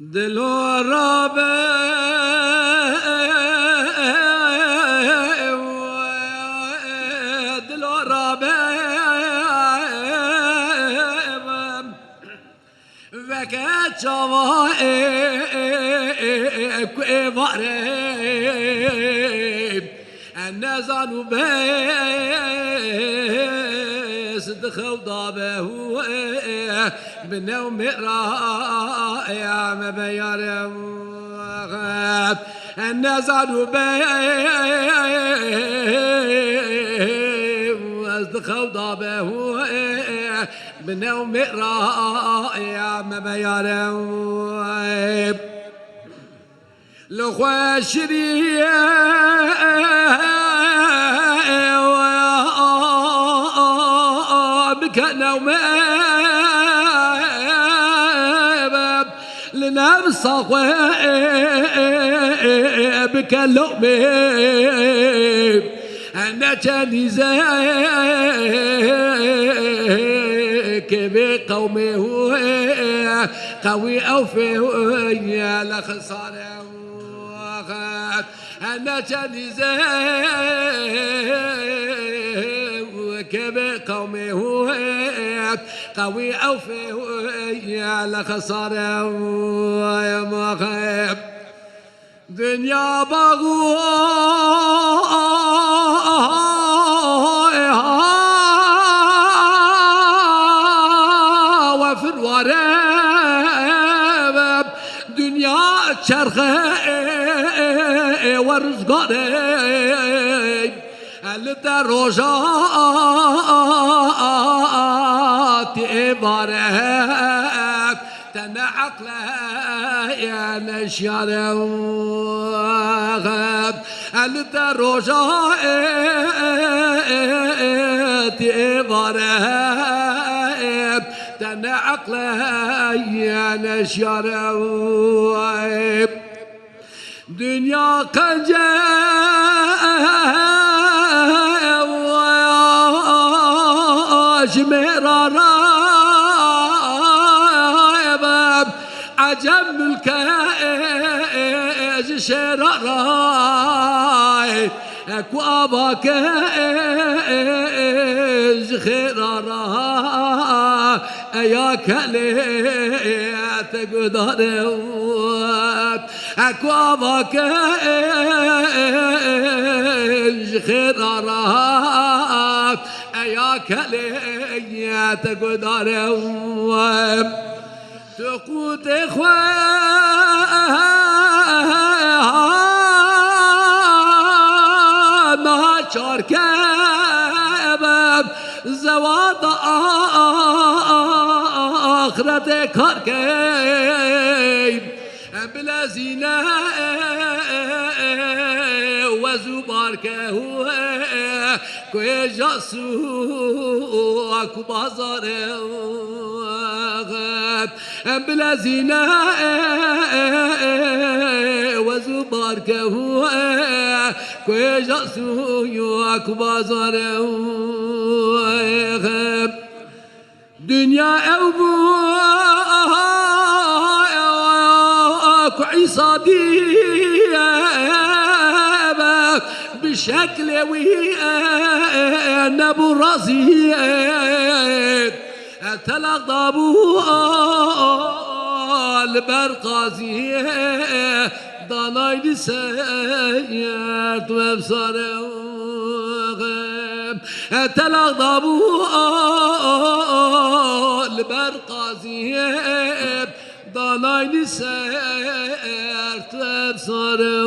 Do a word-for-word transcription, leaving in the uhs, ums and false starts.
Dilo rabe, dilo rabe, veke çava ê, ê, ê, ku êvarê. Nezan û bes di xew da be hû, bi new mêra ya me be yare. Nezan û bes di xew da be hû, bi new mêra ya me be yare. Li xwe şirî bike newme, li nefsa xwe bike lewmê. Neçe nîze kevê qewmê hû, qewî ew fê hû ye li xisare. Neçe nîze kevê qewmê hû, qewî ew fê hû ye li xisare. Dinya bax û we firware, dinya çerxe we rizgare. Li te roja tê êvare, te ne eqle ye ne şiyare. Li te roja tê êvare, te ne eqle ye ne şiyare. Dinya qence ji mêra rabe, ecem milke ji şêra rabe. Ku ava ke ji xêra ra, eya kelê te guhdare. Ku ava ke ji xêra ra, eya kelê te guhdare. Tu qûtê xwe naçar ke be zewata axretê kar ke. Bilezîne wez û barke hû, ku êja sû ku bazare. Bilezîne wez û barke hû, ku êja sû ku bazare. Dinya ew bû ku Îsa dî bi şeklê wî nebû razî. Telaq dabû li ber qazî, danay li ser tu ev sare. Telaq dabû li ber qazî, danay li ser tu ev sare.